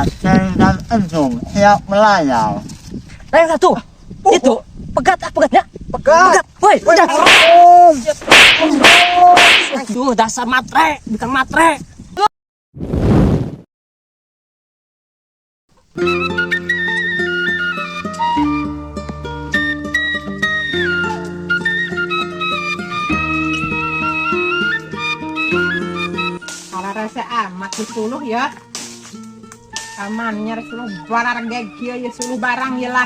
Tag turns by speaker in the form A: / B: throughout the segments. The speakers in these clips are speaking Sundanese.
A: Aceng dan Enzung siap melayang.
B: Layang satu. Itu pegat ah pegatnya.
A: Pegat.
B: Pegat. Woi, udah. Aduh, dasar matre, bukan matre.
C: Kalau rasa amat suluh ya. Amannya suluh barang kieu ya suluh barang ya lah.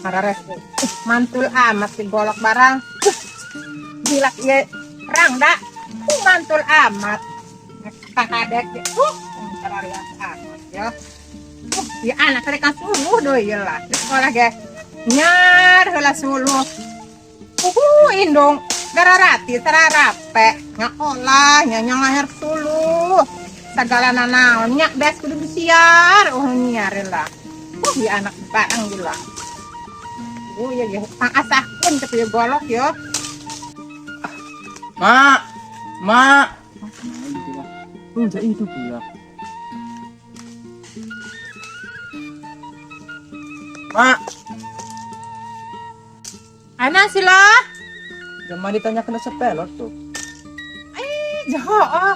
C: Rasa mantul amat si golok barang. Gila ya rang dak. Mantul amat. Kakadek amat ya. Ya anak mereka suluh doi ya lah. Di sekolah ge. Nyar heula suluh. Indung gararati tararape ngaolah nya lahir suluh segala nanaon nya bes kudu disiar oh nyiar lah. Ya anak barang gila. Ya ya pangasahkeun teh ya golok ya.
D: Mak, mak.
B: Udah itu pula.
D: Mak.
C: Ana sila.
D: Jangan ditanya kena sepelot tuh.
C: Jaho oh.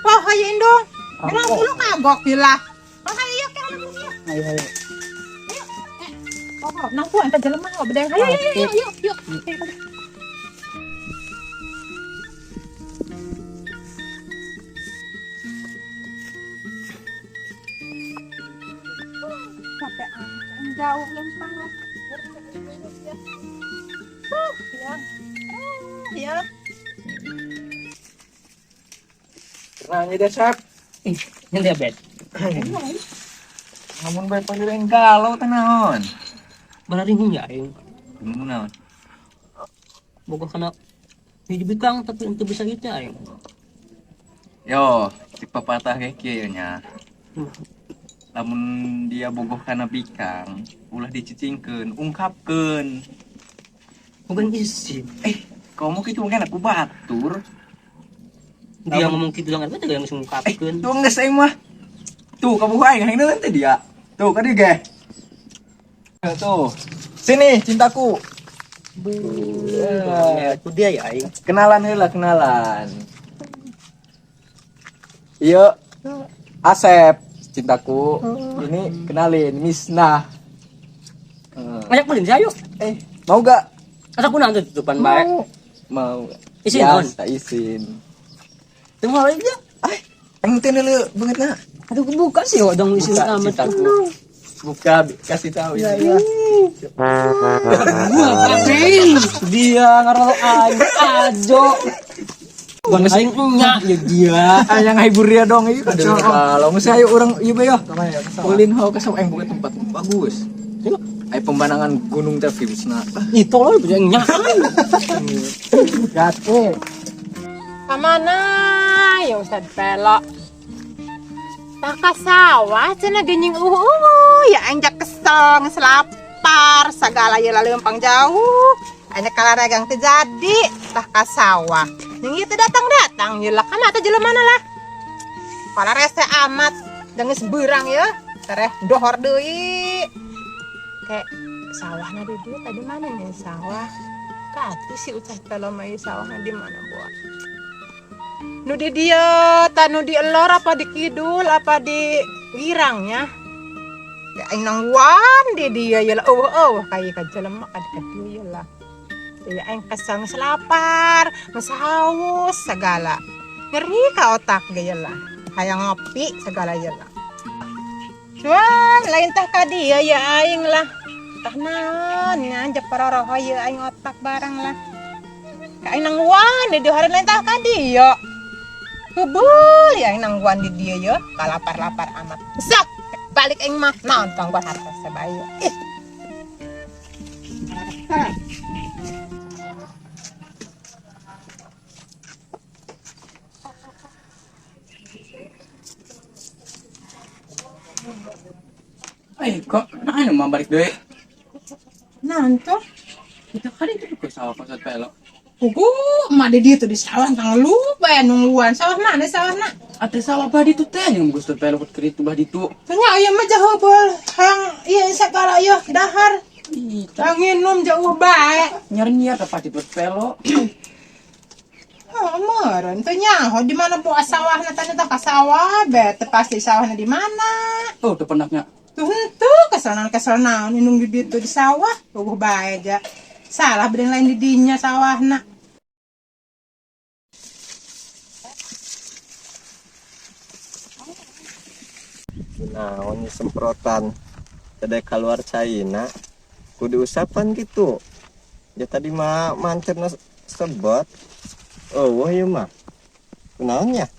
C: Wah, hayu indung. Emang suluh kagok gila. Oh, hayu ke anak dia.
D: Ayo ayo.
C: Oh, nang ku ente jelema kok bedeng. Ayo ayo ayo ayo yuk. Sampai jauh lempang lah. Ya. Ya.
D: Nanya deh, Sep.
B: Ini dia bet.
D: Ngamun bae panggil galau teh naon?
B: Bararingung ya aing.
D: Bingung naon?
B: Boga kana hiji bikang tapi ente bisa gitu aing.
D: Yo, si pepatah kayak kieu nya. Lamun dia bogoh kana bikang, ulah dicicingkeun, ungkapkeun.
B: Bukan isin.
D: Kamu kitu mungkin aku batur.
B: Dia ngomong gitu jangan apa yang langsung ungkapkeun.
D: Tuh geus aing mah. Tuh kamu aing hayang teh dia. Tuh ka dieu ge. Tuh. Sini cintaku.
B: Ya, aku dia ya aing.
D: Kenalan heula, kenalan. Iya. Asep, cintaku. Ini kenalin Misnah.
B: Ajak beli ayo.
D: Mau gak?
B: Asa aku nanti tutupan bae.
D: Mau.
B: Isin,
D: Biasa, isin.
B: Tunggu aja.
D: Ay, aing teh neuleuh beungeut na.
B: Aduh buka sih dong isin
D: Buka,
B: amat.
D: cintaku. Buka, kasih tahu ini.
B: Gua batin. Dia ngarolo aing ajo. Bukan aing nya ya dia.
D: Yang ngahibur dia dong ieu kalau mesti ayo urang ieu bae yo. Ulin hau ka aing buka tempat bagus. Ayo pemandangan gunung teh vibesna.
B: Itu loh punya nya.
D: Gate.
C: Kamana ya Ustad Pelok. Taka sawah cenah genying ya anjak kesel ngeselapar segala ya lempang jauh. Anjak kalaregang teh jadi tah ka sawah. Jeung ieu teh datang-datang yelah kana teh jelema lah. Pala rese amat geus beurang ya tereh dohor deui. Kayak sawahna di dieu tadi mana nih sawah? Kati si Ustad Pelok mah ieu sawahna di mana buah? Nu di dieu, ta nu di elor apa di kidul apa di girangnya? Ya aing nangguan di dieu ya lah eueuh kaya ka jelema ka dieu ya lah. Ya aing kesel geus lapar, geus haus segala. Nyeri ka otak ge ya lah. Hayang ngopi segala ya lah. Cuman lain tah ka dieu ya aing lah. Tah naon nya jeparoroho ye aing otak barang lah. Ka aing nangguan di dieu hari lain tah ka dieu. Kebul ya aing nangguan di dieu ye, kalapar-lapar amat. Sok balik aing mah naon tangguan harta sabayu. Ih.
D: Kok nah mah balik deui.
C: Naon tuh?
D: Kita kali itu ke sawah Ustad Pelok.
C: Kuku emak di dieu tuh di sawah tang lupa ya nungguan. Sawah mana sawahna?
B: Ada sawah bah ditu teh yang Ustad Pelo ke itu bah ditu.
C: Tanya ieu mah jauh bol. Hayang ieu sagala ieu dahar.
B: Ih,
C: Hayang nginum jauh bae.
B: nyar-nyar apa di Pelo.
C: Oh, meureun teu nyaho di mana bu sawahna tanya tah ka sawah be teu pasti sawahna di mana.
B: Oh, udah penaknya.
C: Tuh henteu kesel naon kesel naon indung di ditu di sawah eueuh bae ja. Salah beureun lain di dinya sawahna.
A: Naon semprotan tadi keluar China kudu usapan gitu ya tadi mah mancerna sebot. Oh wah ieu mah kunaonnya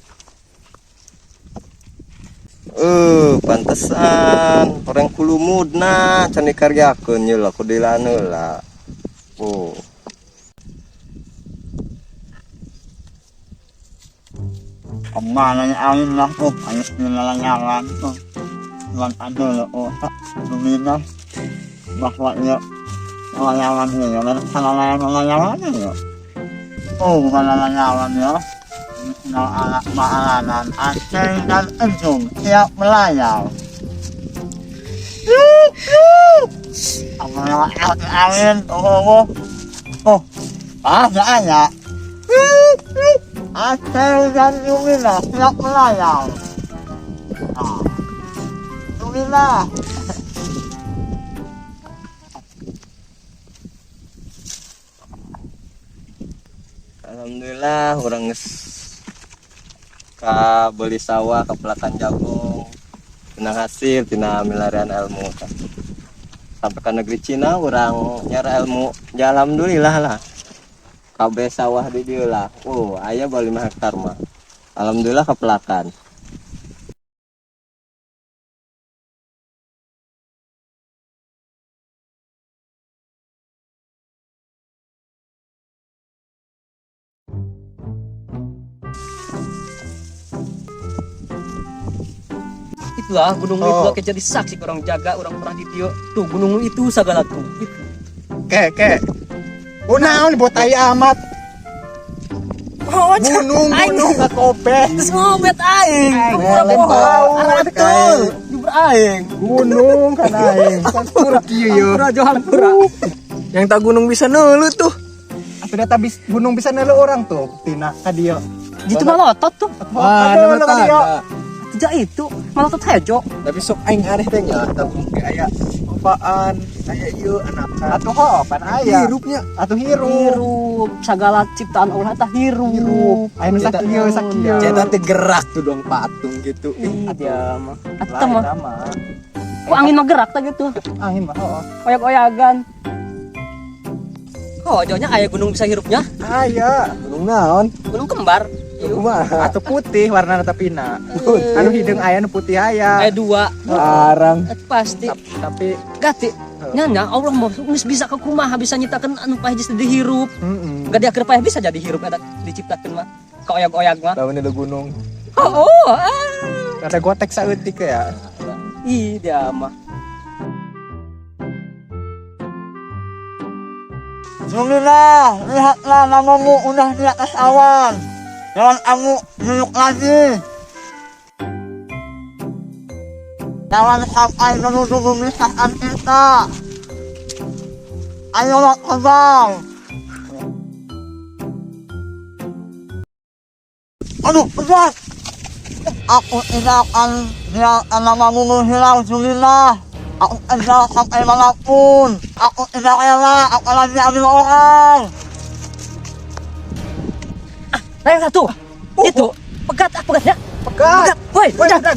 A: pantesan orang kulumudna can dikaryakeun ye lah kudu lah. Oh. Kemana angin lah, oh, angin layangan, oh, lan ada oh, lumina, bahwa ya layangan ya, layangan layangan ya. Oh, bukan layangan ya. Nah, anak maalanan Aceh dan Enzum siap melayang. Angin, oh, oh, oh, ah, nggak ada. Aceh dan Lumina siap melayang. Ah, Lumina. Alhamdulillah orang geus ka beli sawah ka pelakan jagung tina hasil tina milarian ilmu sampai ke negeri Cina orang nyara ilmu ya alhamdulillah lah kabeh sawah di dieu lah. Oh, aya 5 hektar mah alhamdulillah kepelakan.
B: Itulah gunung
A: Oh.
B: itu kayak jadi saksi orang jaga orang pernah di dieu. Tuh gunung itu segala tuh. Itu.
E: Ke ke. Oh naon buat tai amat.
B: Oh,
E: Gunung gunung ka kope.
B: Terus ngobet aing.
E: Lempar
B: Betul. Jubur aing.
E: Gunung kan aing. Hampura kieu yo.
B: Hampura jo hampura.
D: Yang tak gunung bisa nulu tuh.
E: Atuh data bis gunung bisa nelu orang tuh tina ka dieu.
B: Gitu malotot tuh.
D: Wah,
E: Aduh,
D: nama
E: ka dieu.
D: tanda.
B: Tidak itu malotot hejo.
D: Tapi sok aing aneh teh nya, tak gunung ge aya apaan? Aya ieu anakan.
E: Atuh ho pan aya.
D: Hirupnya.
E: Atuh hirup.
B: Hirup segala ciptaan Allah tah hirup.
E: Aya nu sakieu sakieu.
D: Cetak teh gerak tuh dong patung gitu. Ih,
B: Ih, dia mah. Atuh
E: Lah
B: mah.
E: eta mah.
B: Kok angin mah gerak tah gitu.
E: Angin mah heuh.
B: Oyak-oyagan. Oh, jauhnya aya gunung bisa hirupnya.
E: Aya.
D: gunung naon?
B: Gunung kembar.
D: Kumaha?
E: Atuh putih warnana tapina. Anu hideung aya nu putih aya.
B: Aya dua.
D: Larang.
B: Pasti.
E: Tapi
B: Gati. Nya Allah mau geus bisa ke kumaha bisa nyiptakeun anu pahit jadi hirup.
E: heeh.
B: Gak di akhir payah bisa jadi hirup eta diciptakeun mah. Kaoyag-oyag mah.
D: Lamun ada gunung.
B: Oh, oh ah.
E: Ada gotek saeutik ya.
B: Ih, dia mah.
A: Lumina, lihatlah namamu udah di atas awan. Jangan kamu duduk lagi. Jangan sampai menuduh memisahkan kita. Ayolah terbang. Aduh, pedas. Aku tidak akan biarkan namamu menghilang, Julina. Aku kejar sampai manapun. Aku tidak rela, apalagi ambil orang.
B: Ayo satu. Itu pegat ah pegatnya.
E: Pegat.
B: Pegat. Woi,
E: Woi,
B: pegat.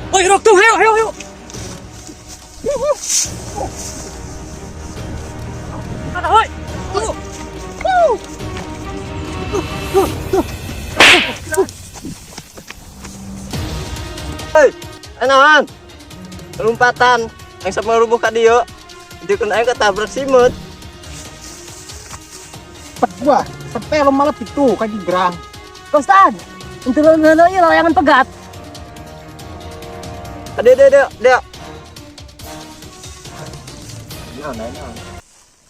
B: Woi, rok tuh, ayo, ayo, ayo. Mana, woi? Tunggu.
A: Hei, enahan. Lompatan yang sama rubuh ka dieu. Dieu kena aing ketabrak simut.
E: Wah, sepelo malah itu kan gerang.
B: Ustad, untuk lo ya layangan pegat.
A: Dia dia dia dia.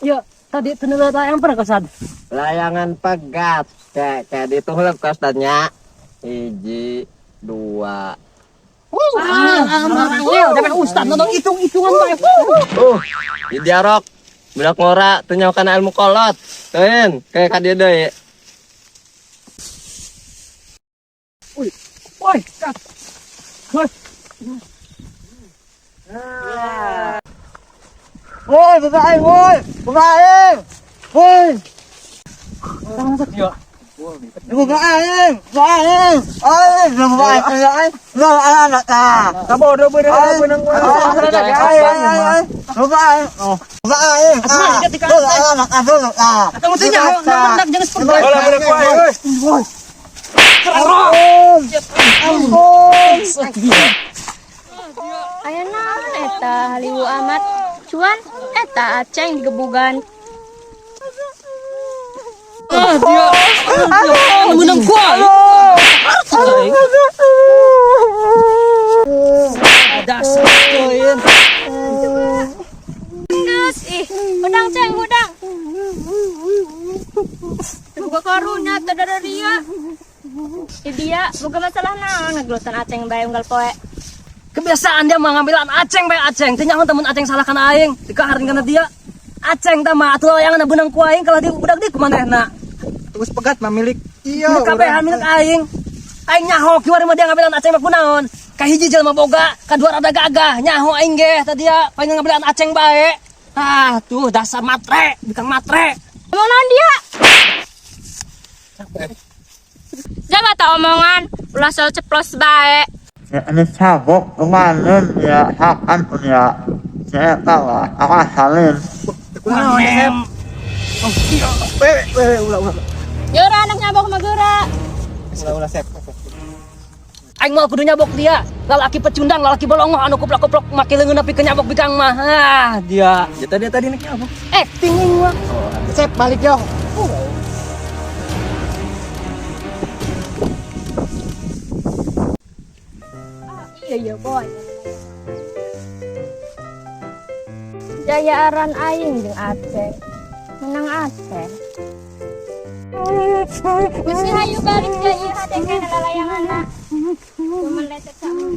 B: Ya, Tadi teu layang pernah ka Ustad.
F: Layangan pegat. Kayak kayak dituhlep ka Ustadnya. Hiji, dua.
B: Ah, udah Ustad nonton hitung-hitungan bae.
F: Di diarok. Budak ngora teu nyaho kana ilmu kolot. Teuin, kayak ka dieu deui.
B: Woi, kat. Woi.
A: Woi, babae, woi! Babae! Woi!
B: Ya.
A: Babae! Babae! Ay, babae! Ay, babae anak ka!
E: Kabodo bener beunang
A: Ay, ay, ay, ay! Babae! Oh, babae! Ah! Babae anak ka, ah!
B: Kamu teh nyaho namendak jeung sepeda.
E: Hola beunang ku aing euy.
A: Ampun! Ampun!
G: Aya naon eta haliwu amat. Cuan eta Aceng digebugan.
B: Ah, dia. Ah, menang kuat. Dasar teuing.
G: Geus ih, hudang Ceng, hudang. Boga karunya teu dararia. Ih dia, boga masalah naon ngegelutan Aceng bae unggal poe.
B: Kebiasaan dia mah ngambilan Aceng bae Aceng. Teu nyaho temen Aceng salah kana aing. Dikaharin kana dia. Aceng tah mah atuh layangan beunang ku aing kalau di budak di kumanehna.
E: Terus pegat mah milik iya.
B: Milik kabehan milik aing. Aing nyaho kiwari mah dia ngambilan Aceng mah kunaon. Kahiji jelema boga, kadua rada gagah, nyaho aing ge tadi ya pengen ngambilan Aceng bae. Ah, tuh dasar matre, bikang matre.
G: Ngomong naon dia? Jangan tak omongan, ulah soal ceplos bae.
A: Ya, ini sabuk kemarin ya, hakan ya. Saya tahu lah, aku asalin.
E: Kunaon Sep? Wewe wewe ulah ulah.
G: Geura anak nyabok mah geura.
E: Ulah ulah Sep.
B: Aing mau kudu nyabok dia. Lalaki pecundang, lalaki bolongoh anu kuplok-kuplok make leungeun nepi ke nyabok bikang mah. Ah, dia.
D: Ya tadi tadi nek apa?
B: Acting aing mah.
E: Sep balik yo.
G: Iya iya boy. Jayaaran aing jeung Aceng. Menang Aceng. Geus hayu balik ka ieu Aceng kana lalayanganna. Cuman lecet sama.